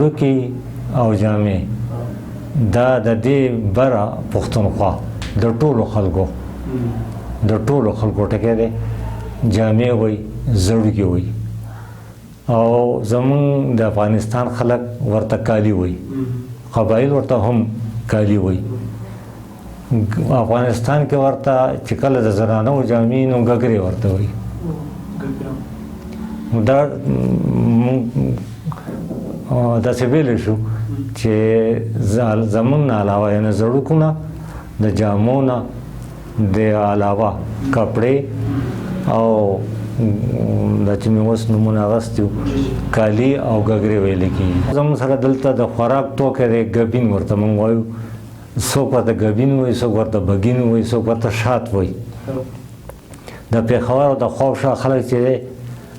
زړوکي او جامې دا د دې بره پښتونخوا د ټولو خلکو د ټولو خلکو ټکی دی. جامې وایي، زړوکي وایي، او زمونږ د افغانستان خلک ورته کالي وایي، قبایل ورته هم کالي وایي. افغانستان کې ورته چې کله د زنانو جامې نو ګګرې ورته وایي. دا مونږ داسې ویلی شو چې زمونږ نه علاوه، یعنې زړوکو نه، د جامو نه د علاوه کپړې او دا چې مې اوس نومونه اخیستي وو، کالي او ګګرې ویل کېږي. زموږ سره دلته د خوراک توکی دی، ګبین ورته مونږ وایو. څوک ورته ګبین وایي، څوک ورته بګین وایي، څوک ورته شات وایي. د پېښور او د خواوشا خلک چې دی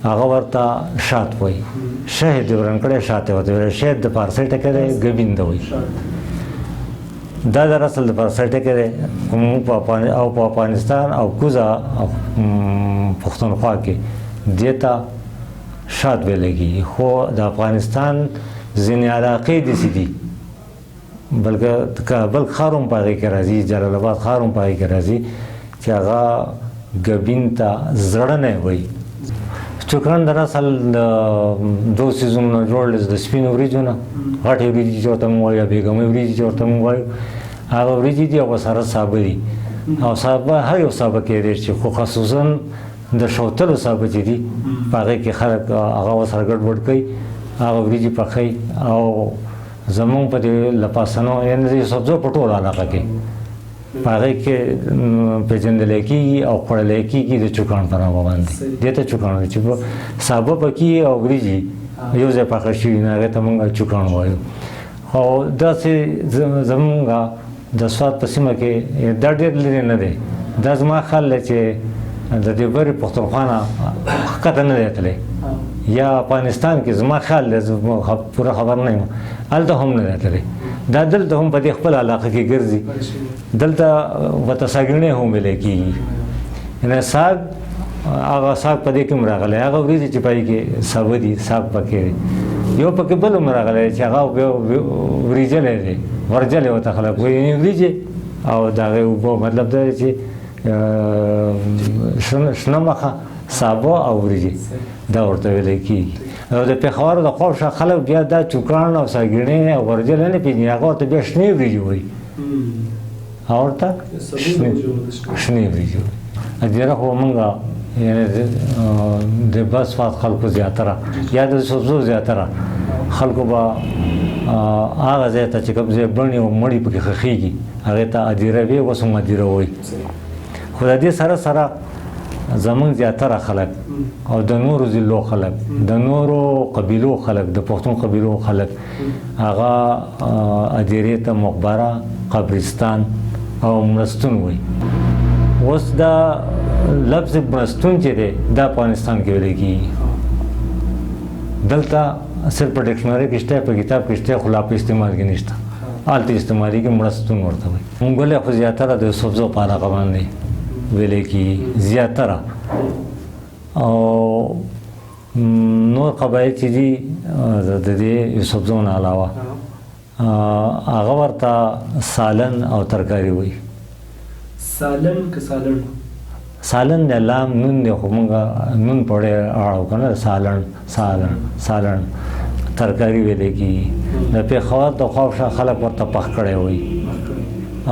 هغه ورته شات وایي. شهد یې ورن کړی، شات یې ورته ویلی. شهد د فارسۍ ټکی دی، ګبین ته وایي. دا در اصل د فارسۍ ټکی دی. موږ په او په افغانستان او کوزه پښتونخوا کې دې ته شات ویل کېږي. خو د افغانستان ځینې علاقې داسې دي، بلکې کابل ښار هم په هغې کې راځي، جلال اباد ښار هم په هغې کې راځي، چې هغه ګبین ته زړنی وایي. چوکران در اصل د دوو څیزونو نه جوړ دی، د سپینو وریجو نه، غټې وریجې چې ورته موږ وایو یا بېګمۍ وریجې چې ورته موږ وایو، هغه وریجې دي او ورسره سابه دي. او سابه هر یو سابه کېدای شي، خو خصوصا د شوتلو سابه چې دي په هغې کې خلک هغه ورسره ګډوډ کوي، هغه وریجې پخوي. او زمونږ په دې لپاسنو، یعنې د یوسفزو په ټوله علاقه کې په هغې کې پېژندلی کېږي او خوړلی کېږي د چوکاڼ په نامه باندې. دې ته چوکاڼ وایي چې سابه پکې او وریجې یو ځای پخه شوي، نو هغې ته مونږ چوکاڼ وایو. او داسې زمونږ د سوات په سیمه کې دا ډېر لرې نه دی. دا زما خیال دی چې د دې برې پښتونخوا نه ښکته نه دی تللی، یا افغانستان کې زما خیال دی، زه پوره خبر نه یم، هلته هم نه دی تللی. دا دلته هم په دې خپله علاقه کې ګرځي. دلته ورته ساګڼې هم ویلی کېږي. یعنې ساګ، هغه ساګ په دې کې هم راغلی، هغه وریجې چې په هغې کې سابه دي، ساګ پکې دی. یو پکې بل هم راغلی چې هغه وریجلی دی، ورجلی ورته خلک وایي، یعنې وریجې او د هغې اوبه، مطلب دا دی چې شنه مخه، سابه او وریجې دا ورته ویلی کېږي. او د پېښور د خواوشا خلک بیا دا چوکاڼ او ساګڼې او ورجلی نه پېژني، هغه ورته بیا شنې وریجې وایي، هغه ورته شنې وریجې وایي. ډېره خو مونږ یعنې د بس فات خلکو زیاتره یا د سبزو زیاتره خلکو به هغه ځای ته چې کوم ځای بڼې او مړي پکې ښخېږي هغې ته ادیره وي، اوس هم ادیره وایي. خو د دې سره سره زمونږ زیاتره خلک او د نورو ضلعو خلک، د نورو قبیلو خلک، د پښتون قبیلو خلک هغه ادیرې ته مقبره، قبرستان او مړستون وایي. اوس دا لفظ مړستون چې دی دا افغانستان کې ویل کېږي. دلته صرف په ډکشنري کې شته، په کتاب کې شته، خو لا په استعمال کې نشته. هلته استعمالېږي، مړستون ورته وایي. مونږ خو زیاتره د یوسفزو په علاقه باندې ویل کېږي زیاتره، او نور قبایل چې دي د دې یوسفزو نه علاوه هغه ورته سالن او ترکاري وایي. سالن که سالن؟ سالن دی، لام نون دی، خو مونږ نون په ډېر اړو که نه، سالن سالن سالن ترکاري ویل کېږي. د پېښور د خواوشا خلک ورته پخ کړی وایي،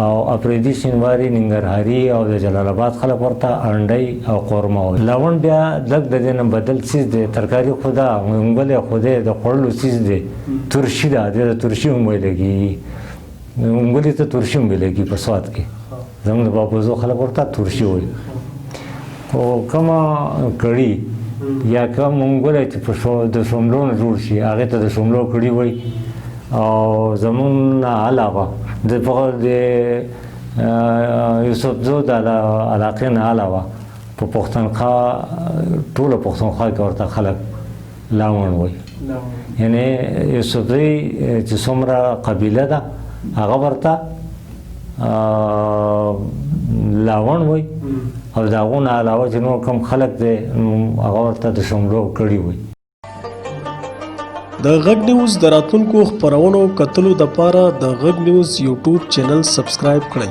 او اپریدي، شینواري، ننګرهاري او د جلال آباد خلک ورته انډۍ او قورمه وایي. لونډ بیا لږ د دې نه بدل څیز دی، ترکاري خو ده، منګلی خو دی، د خوړلو څیز دی، ترشي ده، دې ته ترشي هم ویل کېږي. منګلي ته ترشي هم ویل کېږي په سوات کې، زموږ د بابوزو خلک ورته ترشي وایي. خو کومه کړي یا کوم منګلی چې په د شوملو نه جوړ شي هغې ته د شوملو کړي وایي. او زمونږ نه علاوه د یوسفزو د علاقې نه علاوه په پښتونخوا، ټوله پښتونخوا کې ورته خلک لاوڼ وایي. یعنې یوسفزۍ چې څومره قبیله ده هغه ورته لاوڼ وایي، او د هغو نه علاوه چې نور کوم خلک دی هغه ورته د شملو کړي وایي. د غږ نیوز د راتلونکو خپرونو کتلو دپاره د غږ نیوز یوټیوب چینل سبسکرایب کړئ.